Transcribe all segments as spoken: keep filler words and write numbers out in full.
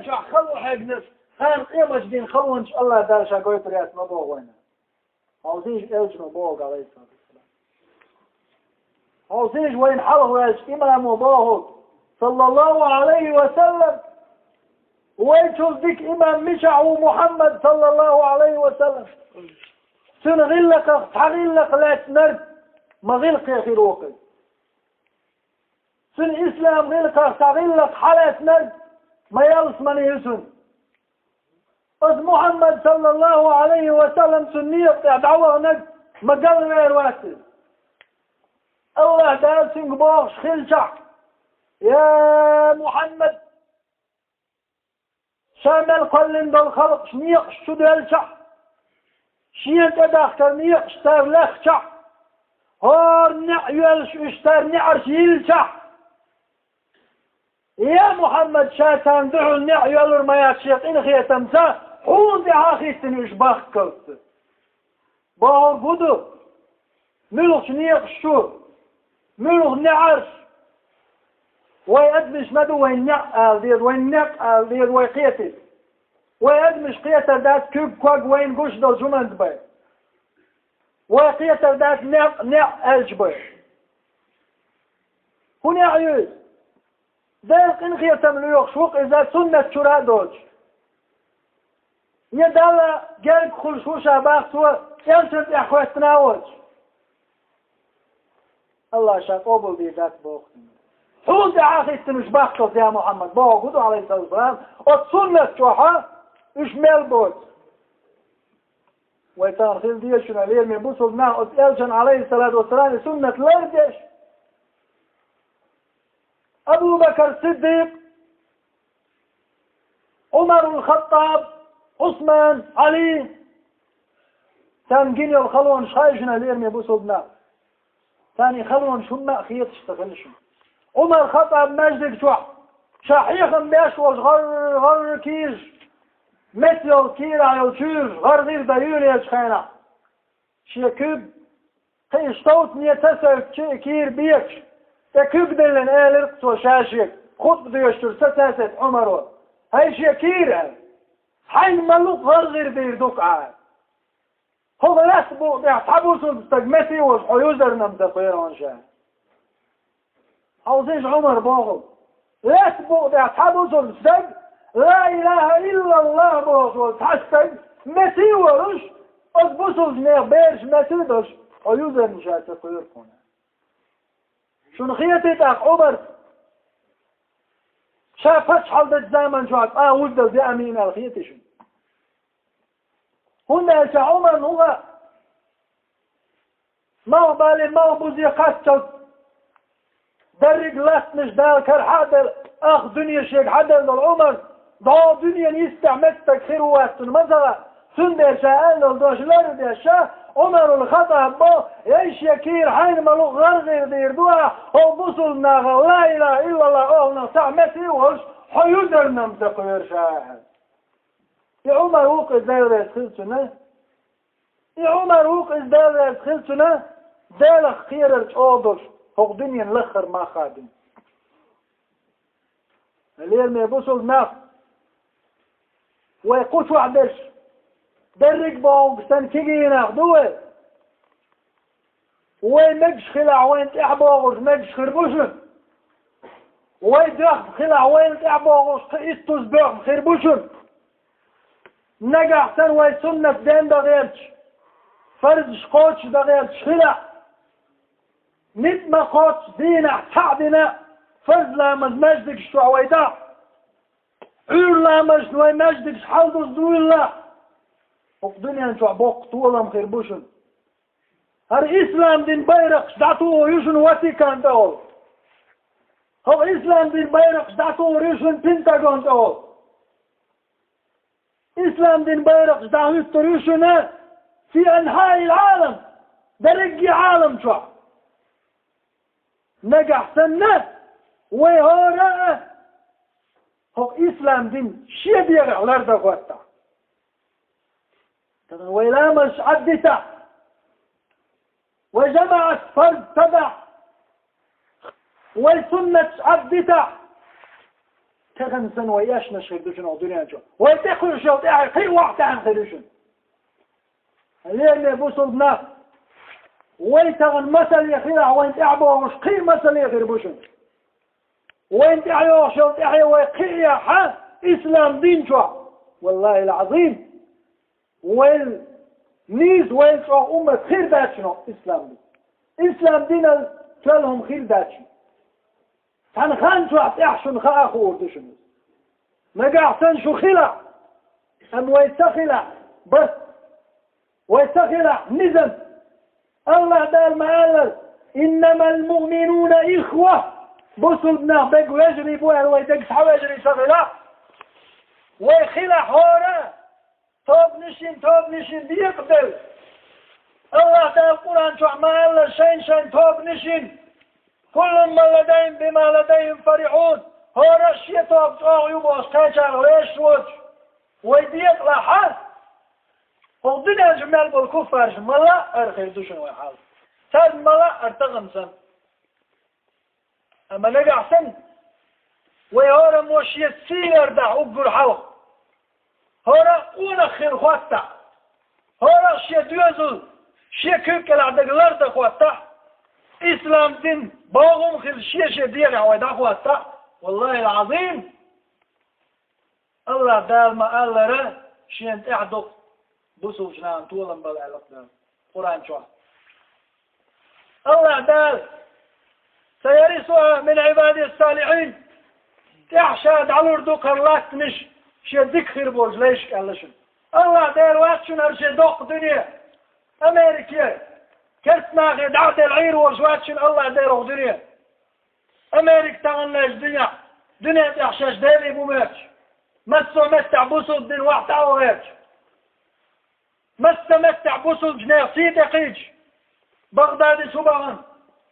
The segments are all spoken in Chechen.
Ша хало хьегнаш, царна къематдийнан халонаш Аллах Дала ша гойтур яц ма боху вайна. Хьовсийша элчано боху, алейхиссалату вассалам. Хьовсийша вайна хьалха ваьллачу имамо боху, саллаллаху алейхи ва саллам. Вайчул дика имам мичахь ву Мухьаммад, саллаллаху алейхи ва саллам. Цуьнан гӀиллакхах цхьа гӀиллакх лаьцнарг ма гӀиллакхе хир ву-кх иза. Цуьнан ислам гӀиллакхах цхьа гӀиллакх хьалаьцнарг ма ялсамане ю цуьнан. Оцу Мухьаммад, саллаллаху алейхи ва саллам, цуьнан некъа тӀехь дӀаваханарг ма галвер вац иза. Аллах Дала цуьнга бохуш хилчахь: «Я Мухьаммад, ша мел кхоьллина долу халкъаш некъаш чу доьлчахь, шена тӀедахкар некъаш цара лехчахь, хӀора неӀ йоьллуш уьш цара неӀарш йилличахь, я Мухьаммад, ша царна дуьхьал неӀ йоьллур ма яц шен къинхетамца, хьуна тӀаьхьа хӀиттина уьш бахкалц». Бохург хӀун ду? Муьлхачу некъаш чу, муьлха неӀарш? Вай адамаш ма ду, вайн неӀ ала деза, вайн некъ ала деза, вай кхетийта. Вай адамаш кхетар дац куьг, ког вайна гуш долчу хӀуманца бен. Вай кхетар дац некъ, неӀ аьлча бен. ХӀун неӀ ю иза? Делан къинхетам лоьхуш ву-кх иза, суннат чуьра а доцуш. Я Далла герга хуьлуш ву ша бах цо, элчан тӀехь хӀоьттина а воцуш. Аллах ша къобалдийр дац боху. Хьуна тӀаьхьа хӀиттина уьш бахкалц, я Мухьаммад, бохург хӀун ду, алейхиссалату вассалам, оцу суннат чохь уьш мел боцу. Вай царна хила дезаш ю, лераме бусулба нах, оцу элчан, алейхиссалату вассалам, и суннат лардеш. Абу Бакр Сиддикъ, Ӏумарул Хаттаб, Ӏусман, Ӏали, царна гина йолу халонаш хаьий шуна, лераме бусулба нах? Царна и халонаш хӀумма а хеташ ца хилла шуна. Ӏумар Хаттаб маьждиг чохь, ша хьехам беш волчу гӀарра, гӀарра кийраш, меца йолу кийрахь йолу чуьйраш гӀар-гӀир дан юьйлаеллачу хенахь, шен куьг кхин иштта совцане ца совцучу и кийра бекаш, тӀе куьг диллина, элира-кх цо ша-шега, хутба доьшура ца сацийта Ӏумаро: «ХӀай шен кийра, — аьлла, — хьайна ма-луъу гӀар-гӀир дийр ду-кх ахь. ХӀокху лаьттан букъа тӀехь цхьа бусулба стаг меца а волуш, хьо юзарна-м ца кхоьру хьуна ша». Хьовсийша, Ӏумар боху: «Лаьттан букъа тӀехь цхьа бусулба стаг, ла илаха иллаллах бохуш волу цхьа стаг меца а волуш, оцу бусулбанех бераш меца а долуш, хьо юзарна ша ца кхоьру хьуна». Шуна хетий тӀаккха Ӏумар ша паччахьалла дечу заман чохь цкъа а вуьззина деа мийна аьлла хетий шуна? ХӀунда аьлча Ӏумарна хӀун хаьа? Малхбале, малхбузе кхаччалц дерриг латтанаш Дала кара хьа а делла, ах дуьне шега хьаделла долу Ӏумар, дӀо дуьненан йистехь меттиг хир ву-вац цунна ма ца хаьа. Цундела ша аьлла долу дош лардеш, Ӏумарул Хаттабо: «ХӀай шен кийра, хьайна ма-луъу гӀар-гӀир дийр ду ахь, хӀокху бусулба нахах ла илаха иллаллах олу нах цхьаъ меца а волуш, хьо юзарна-м ца кхоьру ша», — аьлла. И Ӏумар ву-кх иза, Дела реза хила цунна. И Ӏумар ву-кх иза, Дела реза хила цунна, Делах кхерар чӀогӀа долуш, хӀокху дуьненан лаххара мах хадийна. Лераме бусулба нах, вай кху чохь берш дерриг а бохург санна кегий нах ду вай. Вай мегаш хилахь, вайна тӀаьхьа богӀурш мегаш хир бу шуна. Вай доьхна хилахь, вайна тӀаьхьа богӀурш кхин иттуза боьхна хир бу шуна. Нагахь санна вай суннат ден дан гӀерташ, фарзаш кхочуш дан гӀерташ хилахь, ницкъ ма кхоччу дийнахь цхьаъ дина фарз ламаз маьждигаш чохь вай дахь, Ӏуьйра ламазна вай маьждигаш хьалдуза дуьйлалахь, хӀокху дуьнен чохь боккха толам хир бу шуна. ХӀара ислам дин байракхаш дӀатухур ю шуна Ватикан тӀе волу. ХӀокху ислам дин байракхаш дӀатухур ю шуна Пентагон тӀе волу. Ислам дин байракхаш дӀахӀуьттур ю шуна фи анхьаил Ӏалам, дерриге а Ӏалам чохь. Нагахь санна, вай хӀора а хӀокху ислам дин шен дегӀахь лардан хӀоттахь. Тахана вай ламазаш Ӏаддитахь, вай жамаӀат фарз ца дахь, вай суннаташ Ӏаддитахь, Тахан санна вай эшнаш хир ду шуна оха дуьнен чу. Вай тӀекхуьуш йолу тӀаьхье кхин а вахтахьна хир ю шуна. Лераме бусулба нах, вай тахана масале хилахь, вайн тӀаьхьа богӀуш кхин а масале хир бу шуна. Вайн тӀаьхьа йогӀуш йолу тӀаьхье вай кхин а яхьа, ислам дин чохь. Валлахьил-Ӏазим, вайл нийса, вайл чӀогӀа уммат хир дац шуна ислам дин. Ислам динал тоьлла хӀума хир дац шуна. Цхьана хан чохь тӀехь шуна хаа хуур ду шуна. Нагахь санна шу хилахь, амма вай ца хилахь, бас вай ца хилахь, низам. АллахӀ Дала ма-аллара: «Иннамал муъминуна ихва». Бусулба нах берриг вежарий бу аьлла, вай дерриг схьа вежарий ца хилахь, вай хилахь хӀора тобанашна, тобанашна декъаделла. АллахӀ Дала Къуръан чохь ма-аллара шайн-шайн тобанашна: «Куллун ма ладайхим бима ладайхим фарихьун». ХӀора а шен тоба чӀогӀа ю бохуш кхечарах леш воцуш. Вай декъалахь, хӀокху дуьнен чу мел болу куффаршна ма-лаъара хир ду шуна вай хьал. Царна ма-лаъара тахана санна. Амма нагахь санна, вай хӀораммо шен сий лардахь уггар хьалха, хӀора а къонах хила хӀоттахь, хӀора а шен доьзал шен куьг кӀелахь дага лардан хӀоттахь, ислам дин богӀум хила шен-шен дегӀехь вай дӀахӀоттахь, валлахьил-Ӏазим, АллахӀ Дала ма-аллара шена тӀаьхьа доккху бусулбачу нахана толам бала аьлла Дала Къуръан чохь. АллахӀ Дала: «Саярисуха мин Ӏибадис-салихьин». ТӀаьхьа ша дӀалур ду кхара латтанаш шен дика хир болчу лайшка аьлла шуна. АллахӀ Дела вац шуна хӀара шен доккха дуьне, Америке, керста нахе дӀа а делла Ӏийр волуш вац шуна АллахӀ Дела хӀокху дуьне. Америка тахана лайча дуьнехь, дуьнен тӀехь шаьш Деле бу моьттуш, массо а меттехь бусулба дин вахь тӀе а гӀерташ, массо а меттехь бусулбачу нехан сий тӀекхийдаш, Багъдади чу бахана,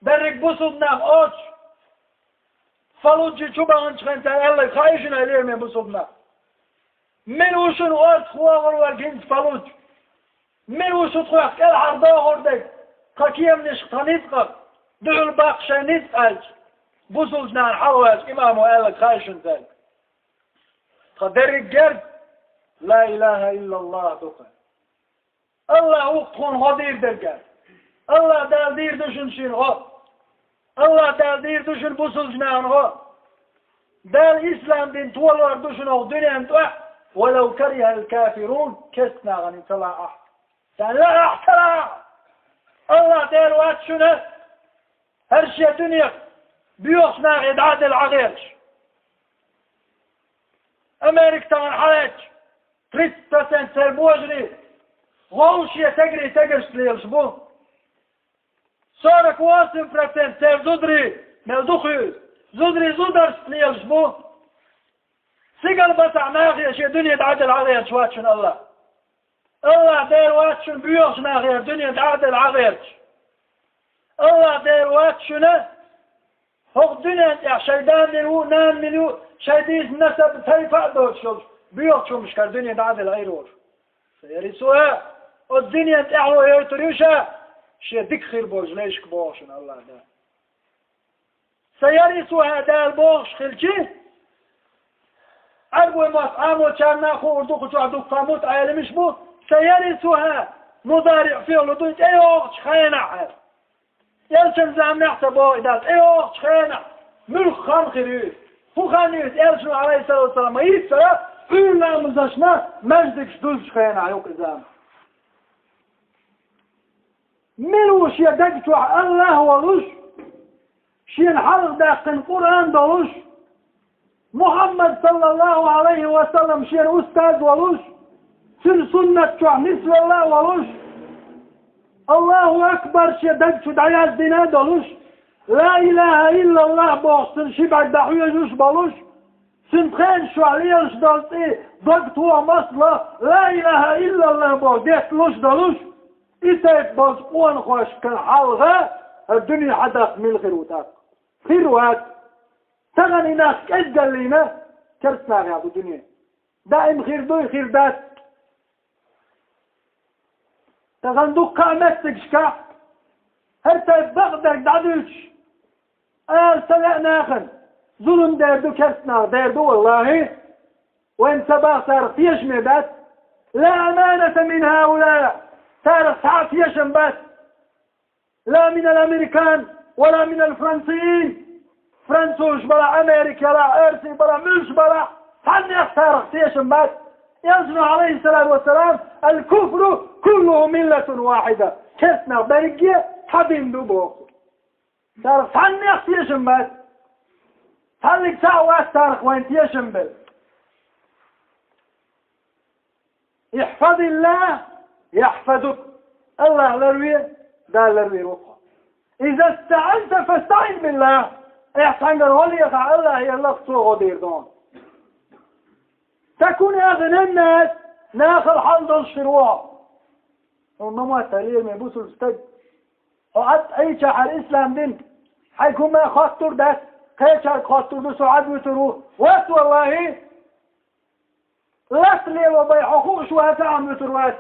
дерриг бусулба нах оцуш, Фаллуджи чу баханчу хенахь цара аьлларг хаьий шуна, лераме бусулба нах? Мила ву шуна орцах вогӀур верг хӀинца Фаллуджи? Мила ву шу тхох кӀелхьардохур дерг, тхан кеманашка, тхан ницкъах, дуьхьал баккха шайн ницкъ аьлча, бусулбачу нахана хьалаваьлча имамо аьлларг хаьий шуна цаьрга? Тхан дерриг герз ла илаха иллаллах ду-кх. АллахӀ ву-кх тхуна гӀо дийр дерг. АллахӀ Дала дийр ду шуна шена гӀо. АллахӀ Дала дийр ду шуна бусулбачу нахана гӀо. Дала ислам дин толор ду шуна хӀокху дуьнен тӀехь, валав карихал кафирун, керста нахана и ца лаахь. Царна лаахь, ца лаахь. АллахӀ Дела вац шуна хӀара шен дуьнех боьхачу нахе дӀа а делла Ӏа гӀерташ. Америка тахана хьалаьцча, тридцать процент церан божарий гӀовгӀа шен стегарий стегаршца лелаш бу. Сорок восемь процент церан зударий, мел ду хуьйцу, зударий зударшца лелаш бу. Стигала бацахь нахе шен дуьне дӀа а делла Ӏа гӀерташ вац шуна АллахӀ. АллахӀ Дела вац шуна боьхачу нахе дуьне дӀа а делла Ӏа гӀерташ. АллахӀ Дела вац шуна хӀокху дуьнен тӀехь шайн да мила ву, нана мила ю, шайн дийца насаб, тайпа а доцуш йолчу боьхачу хӀуманашкара дуьне дӀа а делла Ӏийр волуш. Саярисуха, оцу дуьненан тӀаьхьо йойтур ю ша шен дика хир болчу лайшка, боху шуна АллахӀ Дала. Саярисуха Дала бохуш хилчи, Ӏарбойн мостагӀчарна а хуур ду, кху чохь дуккха мутаӀеламаш бу, саярисуха мудариӀ фиӀл ду, тӀейогӀучу хенахь аьлла. Элчан заманахь ца боху и Дала, тӀейогӀучу хенахь муьлха хан хир ю иза. ХӀун хан ю иза? Элчано, Ӏалайхиссалату вассалам, ма-йиттара, Ӏуьйра ламазашна маьждигаш дузучу хенахь ю-кх и зама. Мила ву шен даг чохь АллахӀ волуш, шена хьалха даьккхина Къуръан долуш, Мухьаммад, саллаллаху Ӏалайхи ва саллам, шен устаз волуш, цуьнан суннат чохь нисвелла а волуш, Аллаху акбар шен даг чу дӀаяздина а долуш, ла илаха иллаллах бохуш, цуьнан ши бӀаьрг дӀахьоьжуш а болуш, цуьнан пхенаш чохь лелаш долу цӀе дог тоха масала, ла илаха иллаллах боху, детталуш а долуш, и тайпа болчу къонахошкара хьалха хӀара дуьне хьадаккха мила хир ву тӀаккха? Хир вац. Тахана и нах кӀезгаллина керстанахехь ду дуьне. Даим хир дуй, хир дац. Тахана дуккха а меттигашкахь хӀара тайпа бакъдерг дӀадуьйцуш, ала ца лаьа нахана. Зулам дер ду, керста нах дер ду, валлахӀи. Вайн ца бах царах тешаме бац. لا أمانة من هؤلاء. Царах цхьа а тешам бац. لا من الأمريكان ولا من الفرنسيين. Французаш балахь, Америка ялахь, оьрсий балахь, муьлш балахь, цхьаннех царах тешам бац. Элчано, عليه الصلاة والسلام: الكفر كله ملة واحدة. Керста нах берриге цхьа дин ду, боху. Царах цхьаннех тешам бац. Цхьаннех цхьаъ вац царах вайн тешам бер. احفظ الله يحفظك. АллахӀ ларве, Дала ларвийр ву хьо. إذا استعنت فاستعن بالله. Ахь цхьаьнгара гӀо лехахь, АллахӀера лаха, цо гӀо дийр ду хьуна. تكن أغنى الناس. Нахал хьал долуш хир ву хьо. Хьуна ма моттара, лераме бусулба стаг. Хьо Ӏад Ӏийчахьара ислам дин, хьайга хӀумма хоттур дац, кхечаьрга хоттур ду, со Ӏад вуьтур ву. Вац, валлахӀи. Ласта лело бен хьо хууш вац, Ӏад вуьтур вац.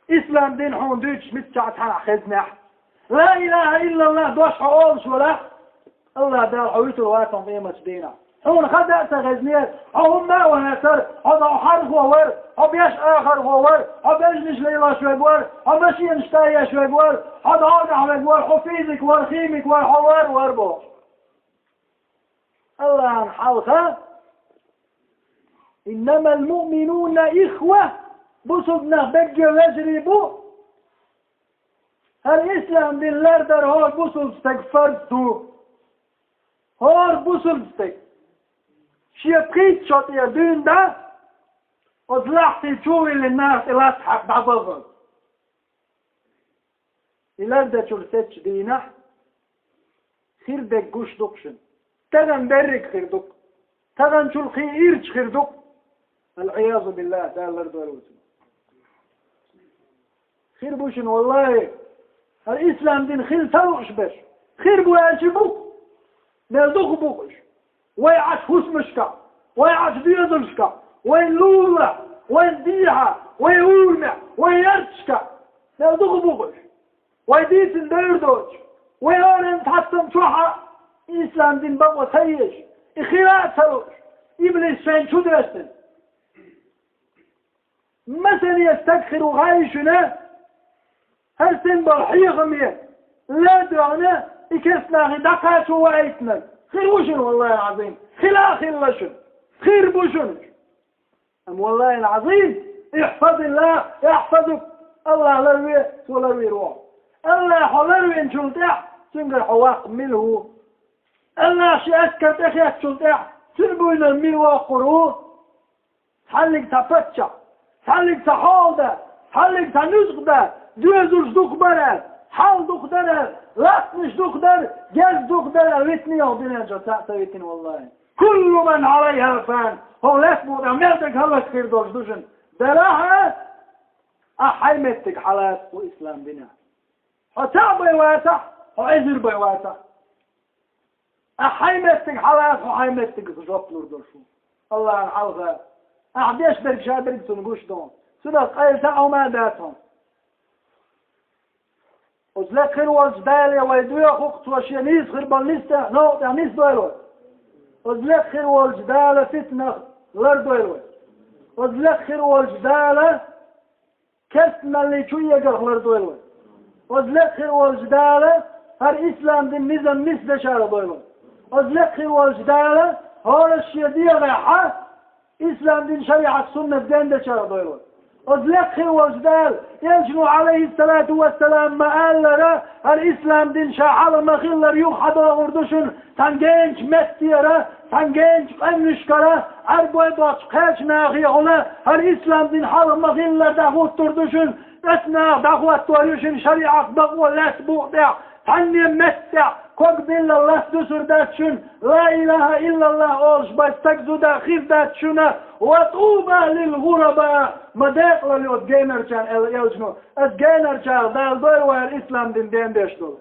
Ислам дин хьуна дуьйцуш миччахь цхьанхьа хезнехь, لا إله إلا الله дош хьо олуш валахь, АллахӀ Дала хьо вуьтур вац хьуна къематчу дийнахь. Хьуна хаза а ца хезнера, хьо хӀумма а вацара, хьо дӀа хьархо вара, хьо беш ахархо вара, хьо бежнаш лелош верг вара, хьо машенаш тӀаеш верг вара, хьо дӀогахь верг вара, хьо физик вара, химик вара, хьо вара, вара бохуш. АллахӀан хьалха: إنما المؤمنون إخوة, бусулба нах берриге вежарий бу. ХӀара ислам дин лардар хӀора бусулба стеган фарз ду. ХӀора бусулба стеган шен пхийтта шо тӀера дуьйна дан, оцу лахьти чувиллина наха тӀе латта хьакха дӀабахар. И лардечуьра сецчу дийнахь хир дерг гуш ду-кх шуна. Тахана берриг хир ду-кх. Таханчул кхин ирча хир ду-кх. والعياذ بالله, Дала лардойла вай цунах. Хир бу шуна, валлахӀи, хӀара ислам дин хила ца лууш берш. Хир бу аьлча бу-кх. Мел дукха бу-кх уьш. Вай Ӏаш хӀусамашкахь, вай Ӏаш доьзалшкахь, вай лулахь, вай дехьа, вай урамехь, вай ярташкахь. Мел дукха бу-кх уьш. Вай дийцина девр доцуш, вай оран цхьацца чохь а ислам дин бакъо ца езаш, и хила а ца лууш, иблис шайна чу доьссина. Масане стаг хир ву хаий шуна, хӀара син болу хьехаме ла а доьгӀна, и керста нахе дӀакхачо ваийтинарг? Хир ву шуна, валлахӀи Ӏазим, хила а хилла шуна, хир бу шуна. Амма, валлахӀи Ӏазим, احفظ الله يحفظك, АллахӀ ларве, цо ларвийр ву хьо. АллахӀ хьо ларвинчул тӀаьхьа цуьнгара хьо ваккха мила ву? АллахӀ шен аскар тӀехецчул тӀаьхьа цуьнан буйнара мила воккхур ву? Цхьаллиг цхьа паччахь, цхьаллиг цхьа хьолада, цхьаллиг цхьа нуьцкъада, доьзалш дукха бара, хьал дукха дара, латтанаш дукха дара, герз дукха дара, витина йогӀу дуьнен чохь цхьаъ ца витина, валлахӀи. كل من عليها فان. ХӀокху лаьттан букъа тӀехь мел дерг хӀаллакьхир долуш ду шуна. Делахь а, ахь хьайн меттиг хьалаца кху ислам динехь. Хьо цхьаъ бен вацахь, хьо эзар бен вацахь. Ахь хьайн меттиг хьалаца, хьо хьайн меттигах жоп лур долуш ву. АллахӀан хьалха, ахь деш дерг ша берг цунна гуш ду. Цунах къайла цхьа а хӀума а дац хьуна. Оцу лекха хир волчу Дала вай доьху-кх, Цо Шен нийса хир болу нисдехь, новкъа тӀехь нисдойла вай. Оцу лекха хир волчу Дала фитнах лардойла вай. Оцу лекха хир волчу Дала керстаналлин чу эгарх лардойла вай. Оцу лекха хир волчу Дала хӀара ислам дин низам нисдешарх дойла вай. Оцу лекха хир волчу Дала хӀора шен дегӀехьа ислам дин, шариӀат, суннат дендечарах дойла вай. Оцу лекха хир волчу Дала, Элчано, Ӏалайхиссалату вассалам, ма-аллара, хӀара ислам дин ша хьалха ма-хиллара юха хьадогӀур ду шуна, цхьана генчу меттера, цхьана генчу къаьмнашкара, Ӏарбой боцчу кхечу нахехула, хӀара ислам дин хьалха ма-хиллара дӀахӀуттур ду шуна, оцу наха дӀахӀоттор ю шуна шариӀат бакъо лаьцна букъа тӀехь, цхьанне меттехь, ког билла лаьцна дусур дац шуна, ла илаха иллаллах олуш бен стаг зуда хир дац шуна, ва туба лил гӀураба, ма декъалалла оцу генарчарна, аьлла Элчано, оцу генарчарах Дала дойла вай хӀара ислам дин дендеш долу.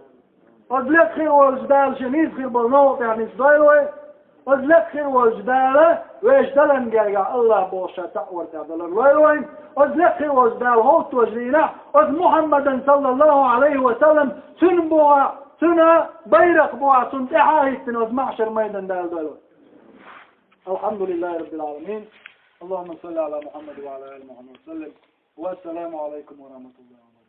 Оцу лекха хир волчу Дала Шен нийса хир болу новкъа тӀехь нисдойла вай. Оцу лекха хир волчу Дала вешан далан гергахь АллахӀ бохуш Ша цхьаъ вар тӀехь далар лойла вайн. Оцу лекха хир волчу Дала хӀоттош дийнахь, оцу Мухьаммадан, саллаллаху Ӏалайхи ва саллам, цуьнан бухахь, цуьнан байракх бухахь, цунна тӀаьхьа а хӀиттина, оцу маьхьшар майдан Дала дойла вай. الحمد لله رب العالمين. اللهم صل على محمد وعلى آل محمد وسلم. والسلام عليكم ورحمة الله وبركاته.